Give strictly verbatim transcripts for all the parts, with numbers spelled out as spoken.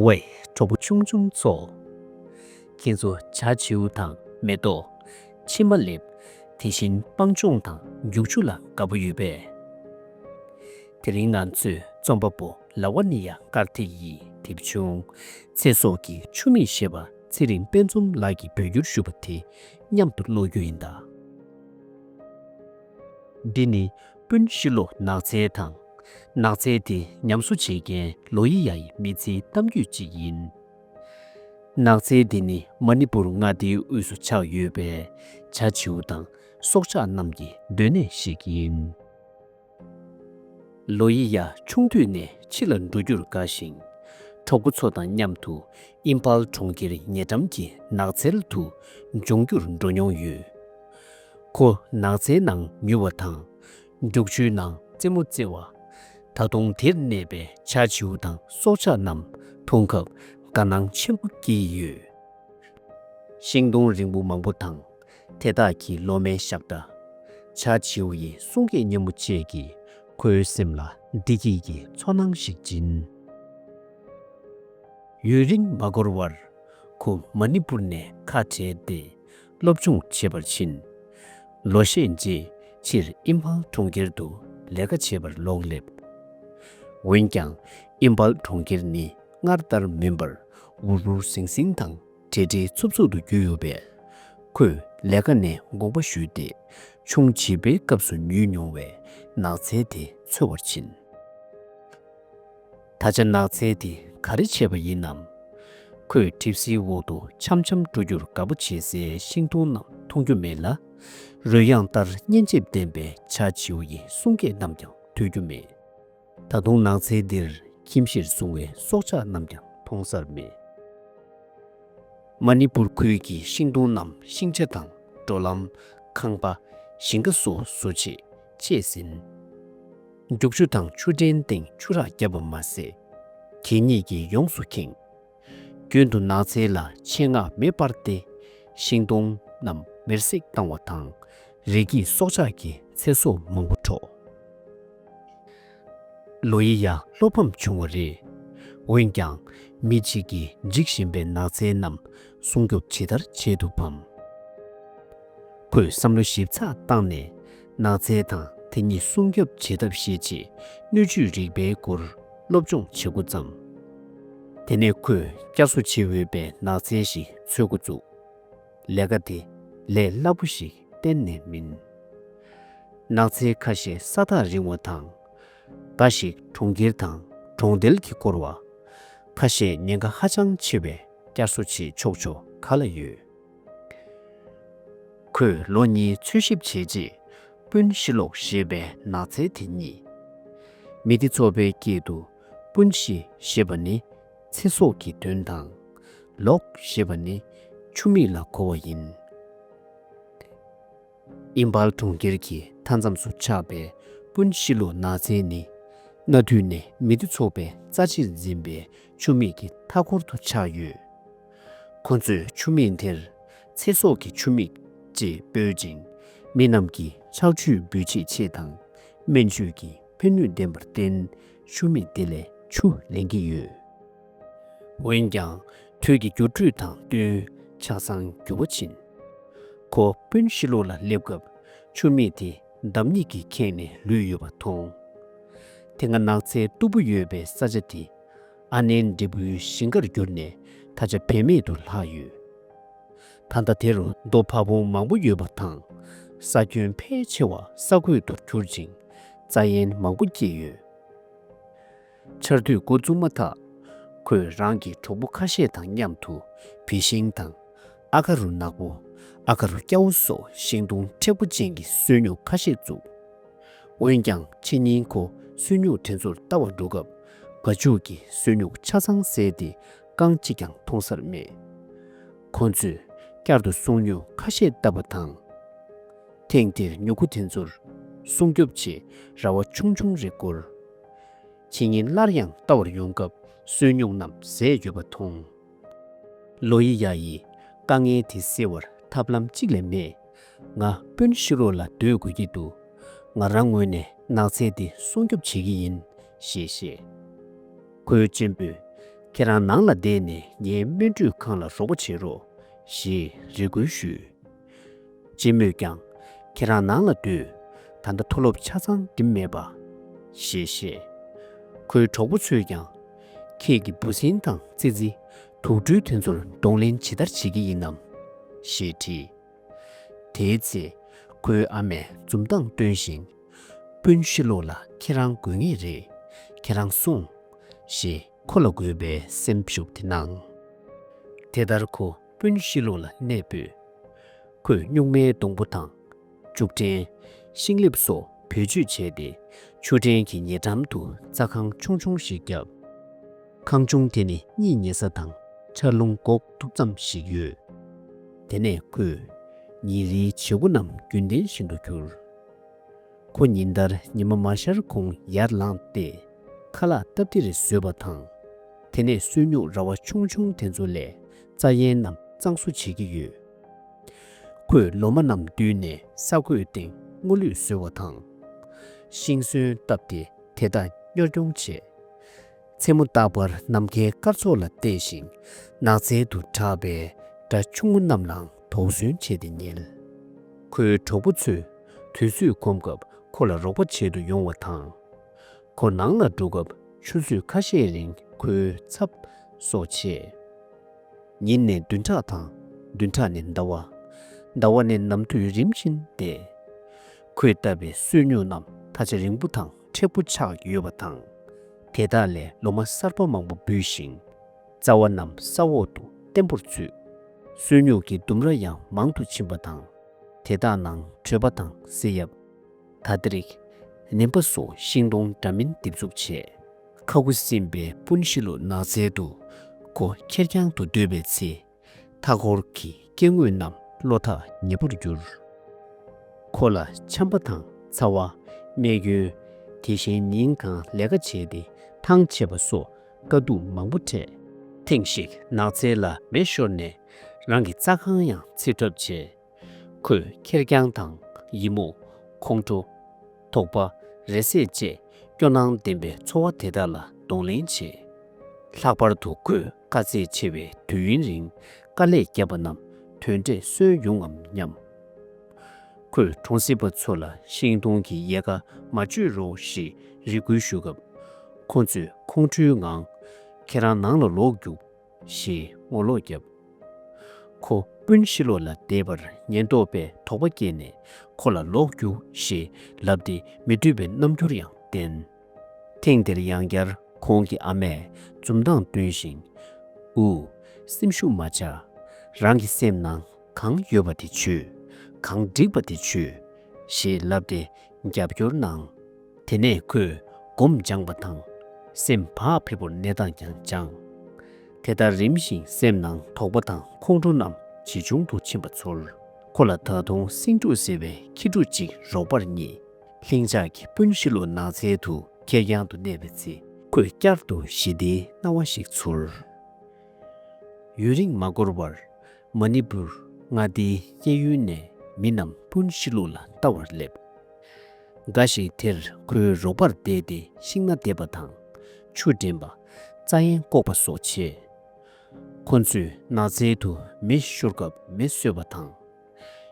ཝེ། གྲོགས་པོ་ཆུང་ཆུང་ཚོ། ཁྱེད་ཚོ་བྱ་བྱིའུ་དང་མེ་ཏོག་ཕྱེ་མ་ལེབ། དེ་བཞིན་སྤང་ལྗོངས་དང་རྒྱུག་ཆུ་ལ་དགའ་པོ་ཡོད་པས། དེ་རིང་ང་ཚོས་རྩོམ་པ་པོ་ལ་ཝ་ནི་ཡ་ཀར་ཐིག་ཡི་དེབ་ཆུང་། ཚེ་སྲོག་གི་ཆུ་མིག་ཞེས་པ་ཚེ་རིང་དཔལ་འཛོམས་ལགས་ཀྱིས་བོད་བསྒྱུར་ཞུས་པ་དེ་མཉམ་དུ་ཀློག་རྒྱུ་ཡིན་ད། འདི་ནི་སྤུན་ཤི་ལོ་ནགས་ཚལ་དང་། ནགས་ཚལ་དེ་ཉམས་གསོ་བྱེད་མཁན་ལོ་ཡི་ཡ་ཡི་མི་ཚེའི་གཏམ་རྒྱུད་ཅིག་ཡིན། ནགས་ཚལ་འདི་ནི་མ་ཎི་པུར་མངའ་སྡེའི་དབུས་སུ་ཆགས་ཡོད་པའི་བྱ་བྱིའུ་དང་སྲོག་ཆགས་རྣམས་ཀྱི་སྡོད་གནས་ཤིག་ཡིན། ལོ་ཡི་ཡ་ཆུང་དུས་ནས་ཕྱི་ལ་འགྲོ་རྒྱུར་དགའ་ཞིང་། གྲོགས་པོ་ཚོ་དང་མཉམ་དུ་ཨིམ་ཕལ་གྲོང་ཁྱེར་ཉེ་འགྲམ་གྱི་ནགས་ཚལ་དུ་ལྗོངས་རྒྱུར་འགྲོ་མྱོང་ཡོད། ཁོ་ནགས་ཚལ་ནང་ཉུལ་བ་དང་། རྒྱུག་ཆུའི་ནང་རྩེད་མོ་རྩེ་བ། ད་དུང་དེར་གནས་པའི་བྱ་བྱིའུ་དང་སྲོག་ཆགས་རྣམས་མཐོང་སྐབས་དགའ་སྣང་ཆེན་པོ་སྐྱེ་ཡི་ཡོད། ཤིང་སྡོང་རིང་པོ་མང་པོ་དང་། དེ་དག་གི་ལོ་མའི་ཞབས་ཁྲ། བྱ་བྱིའུ་ཡི་གསུང་སྐད་སྙན་མོ་བཅས་ཀྱིས་ཁོའི་སེམས་ལ་བདེ་སྐྱིད་ཀྱི་ཚོར་སྣང་ཞིག་སྦྱིན། ཡུན་རིང་མ་འགོར་བར། ཁོ་མ་ཎི་པུར་ནས་ཁ་བྲལ་ཏེ་སློབ་སྦྱོང་བྱེད་པར་ཕྱིན། ལོ་ཤས་རྗེས་ཕྱིར་ཨིམ་ཕལ་གྲོང་ཁྱེར་དུ་ལས་ཀ་བྱེད་པར་ལོག་སླེབས། འོན་ཀྱང་ཨིམ་ཕལ་གྲོང་ཁྱེར་ནི་སྔར་ལྟར་མིན་པར་འུར་འུར་ཟིང་ཟིང་དང་བྲེལ་བྲེལ་འཚུབ་འཚུབ་ཏུ་གྱུར་ཡོད་པས། ཁོས་ལས་ཀ་ནས་དགོངས་པ་ཞུས་ཏེ་ཆུང་བྱིས་པའི་སྐབས་སུ་ཉུལ་མྱོང་བའི་ནགས་ཚལ་དེ་འཚོལ་བར་ཕྱིན། ད་ཆ་ནགས་ཚལ་དེ་ག་རེ་བྱས་པ་ཡིན་ནམ། ཁོས་གྲིབ་བསིལ་འོག་ཏུ་འཆམ་འཆམ་འགྲོ་རྒྱུར་དགའ་པོ་བྱེད་སའི་ཤིང་སྡོང་རྣམས་མཐོང་རྒྱུ་མེད་ལ། རོལ་དབྱངས་ལྟར་སྙན་འཇེབས་ལྡན་པའི་བྱ་བྱིའུ་ཡི་གསུང་སྐད་རྣམས་ཀྱང་ཐོས་རྒྱུ་མེད། ད་དུང་ནགས་ཚལ་འདིར་ཁྱིམ་གཞིར་བཟུང་བའི་སྲོག་ཆགས་རྣམས་ཀྱང་མཐོང་སར་མེད། མ་ཎི་པུར་ཁུལ་གྱི་ཤིང་སྡོང་རྣམས་ཤིང་ཆ་དང་འགྲོ་ལམ། ཁང་པ། ཞིང་ཁ་སོགས་བཟོ་བྱེད་ཆད་ཟིན། རྒྱུག་ཆུ་དང་ཆུ་ཕྲན་སྟེང་ཆུ་རགས་བརྒྱབ་པ་མ་ཟད། གད་སྙིགས་ཀྱིས་ཡོངས་སུ་ཁེངས། རྒྱུན་དུ་ནགས་ཚལ་ལ་ཆེད་མངགས་མེ་སྤར་ཏེ། ཤིང་སྡོང་རྣམས་མེར་སྲེག་བཏང་བ་དང་། རི་སྐྱེས་སྲོག་ཆགས་ཀྱི་ཚེ་སྲོག་མང་པོ་འཕྲོག། ལོ་ཡི་ཡ་བློ་ཕམ་བྱུང་བ་རེད། འོན་ཀྱང་། མི་གཅིག་གིས་འཇིག་བཞིན་པའི་ནགས་ཚལ་རྣམས་སྲུང་སྐྱོབ་ཇི་ལྟར་བྱེད་ཐུབ་བམ། ཁོས་བསམ་བློ་ཞིབ་ཚགས་བཏང་ནས། ནགས་ཚལ་དང་དེ་ཉིད་སྲུང་སྐྱོབ་བྱེད་ཐབས་ཤེས་ཆེད་སྣོད་བཅུད་རིག་པའི་སྐོར་སློབ་སྦྱོང་བྱེད་འགོ་བརྩམས། དེ་ནས་ཁོས་བསྐྱར་གསོ་བྱེད་འོས་པའི་ནགས་ཚལ་ཞིག་འཚོལ་འགོ་བཙུགས། ལས་ཀ་དེ་ལས་སླ་པོ་ཞིག་གཏན་ནས་མིན། ནགས་ཚལ་ཁ་ཤས་ས་ཐག་རིང་བ་དང་། འགའ་ཞིག་གྲོང་ཁྱེར་དང་གྲོང་རྡལ་གྱིས་བསྐོར་བ། ཁ་ཤས་ཉེན་ཁ་ཧ་ཅང་ཆེ་བས་བསྐྱར་གསོ་བྱེད་ཆོག་ཆོག་ག་ལ་ཡོད། ཁོས་ལོ་གཉིས་འཚོལ་ཞིབ་བྱས་རྗེས། སྤུན་ཤི་ལོག་ཞེས་པའི་ནགས་ཚལ་དེ་རྙེད། མི་སྡེ་ཚོ་པའི་སྐད་དུ་སྤུན་ཤི་ཞེས་པ་ནི་ཚེ་སྲོག་གི་དོན་དང་། ལོག་ཞེས་པ་ནི་ཆུ་མིག་ལ་གོ་བ་ཡིན། ཨིམ་ཕལ་གྲོང་ཁྱེར་གྱི་མཐའ་མཚམས་སུ་ཆགས་པའི་སྤུན་ཤི་ལོ་ནགས་ཚལ་ནི། གནའ་དུས་ནས་མི་སྡེ་ཚོ་པའི་རྩ་ཆེར་འཛིན་པའི་ཆུ་མིག་གི་མཐའ་འཁོར་དུ་ཆགས་ཡོད། ཁོ་ཚོས་ཆུ་མིག་དེར་ཚེ་སྲོག་གི་ཆུ་མིག་ཅེས་འབོད་ཅིང་། མི་རྣམས་ཀྱིས་ཆར་ཆུ་འབུད་བྱེད་ཆེད་དང་སྨན་བཅོས་ཀྱི་ཕན་ནུས་ལྡན་པར་བརྟེན། ཆུ་མིག་དེ་ལས་ཆུ་ལེན་གྱི་ཡོད། འོན་ཀྱང་། དུས་ཀྱི་འགྱུར་འགྲོས་དང་བསྟུན། ཆ་ཚང་འགྱུར་བ་ཕྱིན། ཁོ་སྤུན་ཤི་ལོ་ལ་སླེབས་སྐབས། ཆུ་མིག་དེ་འདམ་སྙིགས་ཀྱིས་ཁེངས་ནས་ལུས་ཡོད་པ་མཐོང་། དེ་སྔ་ནགས་ཚལ་སྟུག་པོ་ཡོད་པའི་ས་ཆ་དེ། ཨ་ནན་འབྲས་བུའི་ཞིང་ཁར་གྱུར་ནས་ད་ཆ་བེད་མེད་དུ་ལྷག་ཡོད། ད་ལྟ་དེ་རུ་རྡོ་ཕ་བོང་མང་པོ་ཡོད་པ་དང་། ས་ཁྱོན་ཕལ་ཆེ་བ་ས་རྒོད་དུ་གྱུར་ཅིང་རྩྭ་ཡན་མང་པོ་སྐྱེས་ཡོད། ཆར་དུས་འགོ་བཙུགས་མ་ཐག་ཁོས་རང་གི་གྲོགས་པོ་ཁ་ཤས་དང་མཉམ་དུ་བི་ཤིང་དང་། ཨ་ཀ་རུ་ནག་པོ། ཨ་ཀ་རུ་སྐྱ་བོ་སོགས་ཤིང་སྡོང་མཁྲེགས་པོ་ཅན་གྱི་སོན་སྨྱུག་ཁ་ཤས་བཙུགས། འོན་ཀྱང་ཕྱི་ཉིན་ཁོ་སོན་སྨྱུག་དེ་ཚོར་ལྟ་བར་འགྲོ་སྐབས། སྒ་ཕྱུགས་ཀྱིས་སོན་སྨྱུག་ཆ་ཚང་བསལ་ཏེ་རྐང་གཅིག་ཀྱང་མཐོང་སར་མེད། ཁོ་ཚོས་བསྐྱར་དུ་སོན་སྨྱུག་ཁ་ཤས་བཏབ་པ་དང་། ཐེངས་འདིར་མྱུ་གུ་དེ་ཚོར་སྲུང་སྐྱོབ་ཆེད་ར་བ་ཆུང་ཆུང་རེ་བསྐོར། ཕྱི་ཉིན་སླར་ཡང་ལྟ་བར་ཡོང་སྐབས་སོན་སྨྱུག་རྣམས་ཟད་ཡོད་པ་མཐོང་། ལོ་ཡི་ཡ་ཡིས་དཀའ་ངལ་དེ་སེལ་བར་ཐབས་ལམ་གཅིག་ལས་མེད། ང་སྤུན་ཤི་ལོ་ལ་སྡོད་དགོས་ཀྱི་འདུག་ང་རང་ངོས་ནས་ནགས་ཚལ་འདི་སྲུང་སྐྱོབ་བྱེད་ཀྱི་ཡིན། ཞེས་བཤད། ཁོའི་གཅེན་པོས། ཁྱེད་རང་ནང་ལ་བསྡད་ནས་ངའི་སྨན་འཕྲུལ་ཁང་ལ་རོགས་པ་བྱེད་རོགས་ཞེས་རེ་སྐུལ་ཞུས། གཅེན་མོས་ཀྱང་། ཁྱེད་རང་ནང་ལ་སྡོད། ད་ལྟ་མཐོ་སློབ་ཆ་ཚང་འགྲིམ་མེད་པ། ཞེས་བཤད། ཁོའི་གྲོགས་པོ་ཚོས་ཀྱང་། ཁྱེད་ཀྱི་འབུ་སྲིན་དང་ཙི་ཙི། དུག་སྦྲུལ་དེ་ཚོར་གདོང་ལེན་ཇི་ལྟར་བྱེད་ཀྱི་ཡིན་ནམ། ཞེས་དྲིས། དེའི་ཚེ། ཁོའི་ཨ་མས་འཛུམ་མདངས་སྟོན་ཞིང་། སྤུན་ཤི་ལོ་ལ་ཁྱེད་རང་དགོས་ངེས་རེད། ཁྱེད་རང་སོང་། ཞེས་ཁོ་ལ་དགོས་པའི་སེམས་ཤུགས་དེ་གནང་། དེ་ལྟར་ཁོ་སྤུན་ཤི་ལོ་ལ་གནས་སྤོས། ཁོས་སྨྱུག་མའི་སྡོང་པོ་དང་། ལྕུག་ཕྲན། ཤིང་ལེབ་སོགས་བེད་སྤྱོད་བྱས་ཏེ། ཆུ་ཕྲན་གྱི་ཉེ་འགྲམ་དུ་རྩྭ་ཁང་ཆུང་ཆུང་ཞིག་བརྒྱབ། ཁང་ཆུང་དེ་ནི་གཉིད་ཉལ་ས་དང་ཆར་རླུང་འགོག་ཐུབ་ཙམ་ཞིག་ཡོད། དེ་ནས་ཁོས་ཉིན་རེའི་བྱེད་སྒོ་རྣམས་རྒྱུན་ལྡན་བཞིན་དུ་གྱུར། ཁོ་ཉིན་ལྟར་ཉི་མ་མ་ཤར་གོང་ཡར་ལངས་ཏེ། ཁ་ལག་སྟབས་བདེ་རེ་བཟོས་པ་དང་། དེ་ནས་སོས་སྨྱུག་ར་བ་ཆུང་ཆུང་དེ་ཚོ་ལས་རྩྭ་ཡན་རྣམས་གཙང་བཟོ་བྱེད་ཀྱི་ཡོད། ཁོས་ལོ་མ་རྣམས་བསྡུས་ནས་ས་རྒོད་སྟེང་སྔོ་ལུད་བཟོས་པ་དང་། ཤིང་སོན་བཏབ་སྟེ་དེ་དག་གཉོར་སྐྱོང་བྱས། མཚན་མོ་རྟག་པར་ནམ་མཁའི་སྐར་ཚོགས་ལ་བལྟས་ཤིང་། ནགས་ཚལ་དུ་གྲགས་པའི་སྒྲ་ཆུང་ངུ་རྣམས་ལའང་དོགས་ཟོན་བྱས་ཏེ་ཉལ། ཁོའི་གྲོགས་པོ་ཚོས་དུས་ཚོད་ཁོམ་སྐབས་ཁོ་ལ་རོགས་པ་བྱེད་དུ་ཡོང་བ་དང་། ཁོ་ནང་ལ་འགྲོ་སྐབས་ཆུ་ཚོད་ཁ་ཤས་རིང་ཁོའི་ཚབ་སོགས་བྱས། ཉིན་ནས་བདུན་ཕྲག་དང་། བདུན་ཕྲག་ནས་ཟླ་བ། ཟླ་བ་ནས་ནམ་དུས་རིམ་བཞིན་འདས། ཁོས་བཏབ་པའི་སོས་སྨྱུག་རྣམས་ད་ཆ་རིང་པོ་དང་མཁྲེགས་པོ་ཆགས་ཡོད་པ་དང་། དེ་དག་ལས་ལོ་མ་གསར་པ་མང་པོ་འབུས་ཤིང་། རྩ་བ་རྣམས་ས་འོག་ཏུ་བརྟན་པོར་ཚུད། སོས་སྨྱུག་གི་ལྡུམ་ར་ཡང་མང་དུ་ཕྱིན་པ་དང་། དེ་དག་ནང་དྲོད་པ་དང་བསིལ་ཡབ། ད་ཏྲིག་ནེམ་པ་སོགས་ཤིང་སྡོང་འདྲ་མིན་འདེབས་འཛུགས་བྱས། ཁ་ཁུ་སིམ་པའི་སྤུན་ཤི་ལོ་ནགས་ཚལ་དུ་ཁོ་ཁེར་རྐྱང་དུ་སྡོད་པའི་ཚེ། མཐའ་འཁོར་གྱི་སྐྱེ་དངོས་རྣམས་བློ་ཐག་ཉེ་པོར་གྱུར། ཁོ་ལ་ཆམ་པ་དང་ཚ་བ། རྨས་སྐྱོན། དེ་བཞིན་ཉིན་གང་ལས་ཀ་བྱས་ཏེ་ཐང་ཆད་པ་སོགས་དཀའ་སྡུག་མང་པོ་འཕྲད། ཐེངས་ཤིག་ནགས་ཚལ་ལ་མེ་ཤོར་ནས་རང་གི་རྩྭ་ཁང་ཡང་འཚིག་གྲབས་བྱས། ཁོས་ཁེར་རྐྱང་དང་ཡི་མུག་ཁོང་ཁྲོ། དོགས་པ། རེ་སྲེག་བཅས་སྐྱོ་སྣང་ལྡན་པའི་ཚོར་བ་དེ་དག་ལ་གདོང་ལེན་བྱས། ལྷག་པར་དུ་ཁོས་དཀའ་ཚེགས་ཆེ་བའི་དུས་ཡུན་རིང་དཀའ་ལས་བརྒྱབ་པ་རྣམས་དོན་འབྲས་སོན་ཡོང་ངམ་སྙམ། ཁོས་གྲོང་གསེབ་པ་ཚོ་ལ་ཤིང་སྡོང་གི་ཡལ་ག་མ་གཅོད་རོགས་ཞེས་རེ་སྐུལ་ཞུ་སྐབས། ཁོ་ཚོས་ཁོང་ཁྲོའི་ངང་། ཁྱེད་རང་ནང་ལ་ལོག་རྒྱུགས། ཞེས་ངོ་ལོག་བརྒྱབ། ཁོ་སྤུན་ཤི་ལོ་ལ་བསྡད་པར་ཉེན་རྟོག་པས་དོགས་པ་སྐྱེས་ནས་ཁོ་ལ་ལོག་རྒྱུགས་ཞེས་ལབ་སྟེ་མི་འདོད་པའི་རྣམ་འགྱུར་ཡང་བསྟན། ཐེངས་དེར་ཡང་བསྐྱར་ཁོང་གི་ཨ་མས་འཛུམ་མདངས་སྟོན་ཞིང་། ཨུ། སེམས་ཤུགས་མ་ཆག་རང་གི་སེམས་ནང་གང་ཡོད་པ་དེ་བརྗོད། གང་འགྲིག་པ་དེ་བརྗོད། ཞེས་ལབ་སྟེ་རྒྱབ་སྐྱོར་གནང་། དེ་ནས་ཁོས་སྒོམ་སྦྱངས་པ་དང་། སེམས་བག་ཕེབས་པོར་གནས་སྟངས་ཀྱང་སྦྱངས། དེ་ལྟར་རིམ་བཞིན་སེམས་ནང་དོགས་པ་དང་ཁོང་ཁྲོ་རྣམས་ཇེ་ཆུང་དུ་ཕྱིན་པ་ཚོར། ཁོ་ལ་ད་དུང་སེང་ཕྲུག་ཟེར་བའི་ཁྱི་ཕྲུག་ཅིག་རོགས་པར་རྙེད། ལྷིང་འཇགས་ཀྱི་སྤུན་ཤི་ལོ་ནགས་ཚལ་དུ་ཁེར་རྐྱང་དུ་གནས་པའི་ཚེ། ཁོས་བསྐྱར་དུ་ཞི་བདེའི་སྣང་བ་ཞིག་ཚོར། ཡུན་རིང་མ་འགོར་བར། མ་ཎི་པུར་མངའ་སྡེའི་གཡས་གཡོན་ནས་མི་རྣམས་སྤུན་ཤི་ལོ་ལ་ལྟ་བར་སླེབས། འགའ་ཞིག་དེར་ཁོའི་རོགས་པར་བསྡད་དེ་ཤིང་སྣ་འདེབས་པ་དང་། ཆུ་འདྲེན་པ། རྩྭ་ཡན་བཀོག་པ་སོགས་བྱས། ཁོ་ཚོས་ནགས་ཚལ་དུ་མེ་ཤོར་སྐབས་མེ་གསོད་པ་དང་།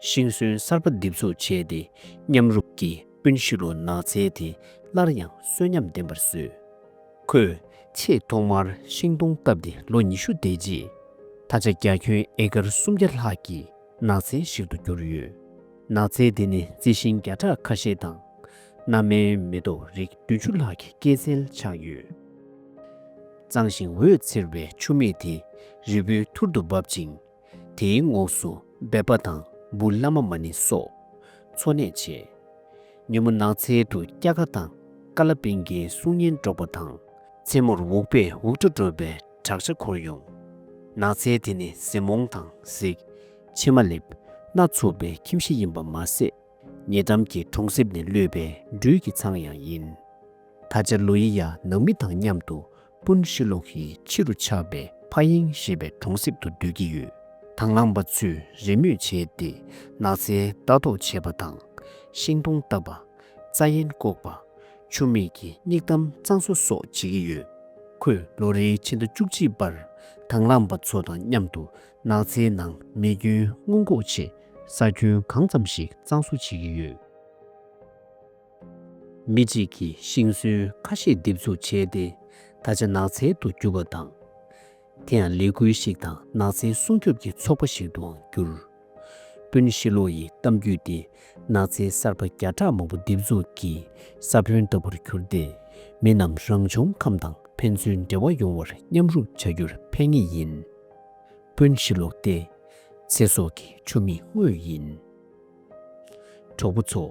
ཤིང་སོན་གསར་པ་འདེབས་འཛུགས་བྱས་ཏེ་མཉམ་རུབ་ཀྱིས་སྤུན་ཤི་ལོ་ནགས་ཚལ་དེ་སླར་ཡང་གསོན་ཉམས་ལྡན་པར་བཟོས། ཁོས་ཆེས་ཐོག་མར་ཤིང་སྡོང་བཏབ་སྟེ་ལོ་ཉི་ཤུ་འདས་རྗེས། ད་ཆ་རྒྱ་ཁྱོན་ཨེ་ཀར་སུམ་བརྒྱ་ལྷག་གི་ནགས་ཚལ་ཞིག་ཏུ་གྱུར་ཡོད། ནགས་ཚལ་དེ་ནི་རྩི་ཤིང་བརྒྱ་ཕྲག་ཁ་ཤས་དང་། སྣ་མིན་མེ་ཏོག་རིགས་བདུན་ཅུ་ལྷག་གི་སྐྱེད་ཚལ་ཆགས་ཡོད། གཙང་ཞིང་འོད་འཚེར་བའི་ཆུ་མིག་དེ་རི་བོའི་ཐུར་དུ་འབབ་ཅིང་། དེའི་ངོགས་སུ་སྦལ་པ་དང་འབུ་བླ་མ་མ་ཎི་སོགས་འཚོ་གནས་བྱེད། ཉིན་མོ་ནགས་ཚལ་དུ་སྐྱ་ཀ་དང་ཀ་ལ་པིང་གའི་གསུང་སྙན་སྒྲོག་པ་དང་། མཚན་མོར་འུག་པས་འུག་སྒྲ་སྒྲོག་པའི་བྲག་ཆ་འཁོར་ཡོང་། ནགས་ཚལ་དེ་ནི་ཟེ་མོང་དང་གཟིག་ཕྱེ་མ་ལེབ། སྣ་ཚོགས་པའི་ཁྱིམ་གཞིས་ཡིན་པ་མ་ཟད། ཉེ་འགྲམ་གྱི་གྲོང་གསེབ་ནས་གློད་པའི་སྦྲུལ་གྱི་ཚང་ཡང་ཡིན། ད་ཆ་ལོ་ཡི་ཡ་ནང་མི་དང་མཉམ་དུ་སྤུན་ཤི་ལོག་གི་ཕྱི་རུ་ཆགས་པའི་ཕ་ཡིང་ཞེས་པའི་གྲོང་གསེབ་ཏུ་སྡོད་ཀྱི་ཡོད། དང་བླངས་པ་ཚོས་རེས་མོས་བྱས་ཏེ་ནགས་ཚལ་ལྟ་རྟོག་བྱེད་པ་དང་། ཤིང་སྡོང་བཏབ་པ། རྩྭ་ཡན་བཀོག་པ། ཆུ་མིག་གི་སྙིགས་གཏམ་གཙང་བཟོ་སོགས་བྱེད་ཀྱི་ཡོད། ཁོས་ལོ་རེའི་ཕྱི་ཟླ་བཅུ་གཅིག་པར་དང་བླངས་པ་ཚོ་དང་མཉམ་དུ་ནགས་ཚལ་ནང་མེ་སྐྱོན་སྔོན་འགོག་ཆེད་ས་ཁྱོན་གང་ཙམ་ཞིག་གཙང་བཟོ་བྱེད་ཀྱི་ཡོད། མི་གཅིག་གིས་ཤིང་སོན་ཁ་ཤས་འདེབས་འཛུགས་བྱས་ཏེ། ད་ཆ་ནགས་ཚལ་དུ་གྱུར་པ་དང་། དེ་ཡང་ལས་འགུལ་ཞིག་དང་ནགས་ཚལ་སྲུང་སྐྱོབ་ཀྱི་ཚོགས་པ་ཞིག་ཏུའང་གྱུར། སྤུན་ཞི་ལོ་ཡི་གཏམ་རྒྱུད་དེ་ནགས་ཚལ་གསར་པ་བརྒྱ་ཕྲག་མང་པོ་འདེབས་འཛུགས་ཀྱི་ས་བོན་ལྟ་བུར་གྱུར་ཏེ། མི་རྣམས་རང་བྱུང་ཁམས་དང་ཕན་ཚུན་འབྲེལ་བ་ཡོང་བར་མཉམ་རུབ་བྱ་རྒྱུར་ཕན་ངེས་ཡིན། སྤུན་ཞི་ལོ་སྟེ། ཚེ་སྲོག་གི་ཆུ་མིག་དངོས་ཡིན། གྲོགས་པོ་ཚོ།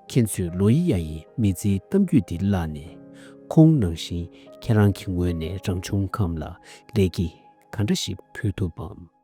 ཁྱེད་ཚོས་ལོ་ཡི་ཡ་ཡི་མི་ཚེའི་གཏམ་རྒྱུད་འདི་བཀླགས་ནས། ཁོང་ནང་བཞིན་ཁྱེད་རང་གི་ངོས་ནས་རང་བྱུང་ཁམས་ལ་ལེགས་སྐྱེས་ག་འདྲ་ཞིག་ཕུལ་ཐུབ་བམ།